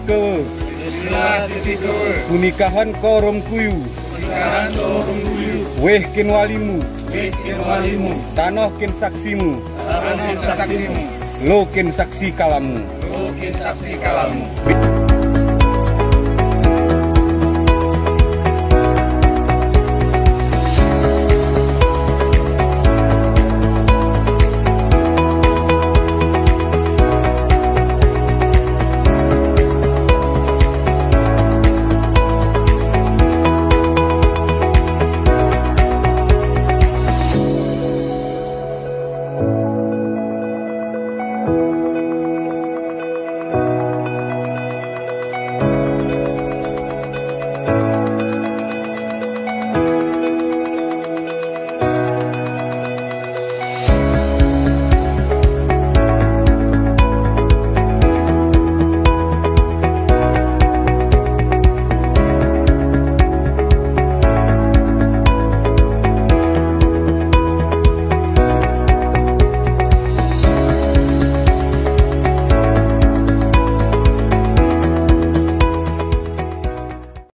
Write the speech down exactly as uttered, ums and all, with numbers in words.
Keue. Bismillah siti keue. Peunikahan ko rhom kuyue. Peunikahan ko rhom kuyue. Wéh kén walimu. Wéh kén walimu. Tanoh kén saksimu. Tanoh kén saksimu. Lo kén saksi kalamu. Lo kén saksi kalamu.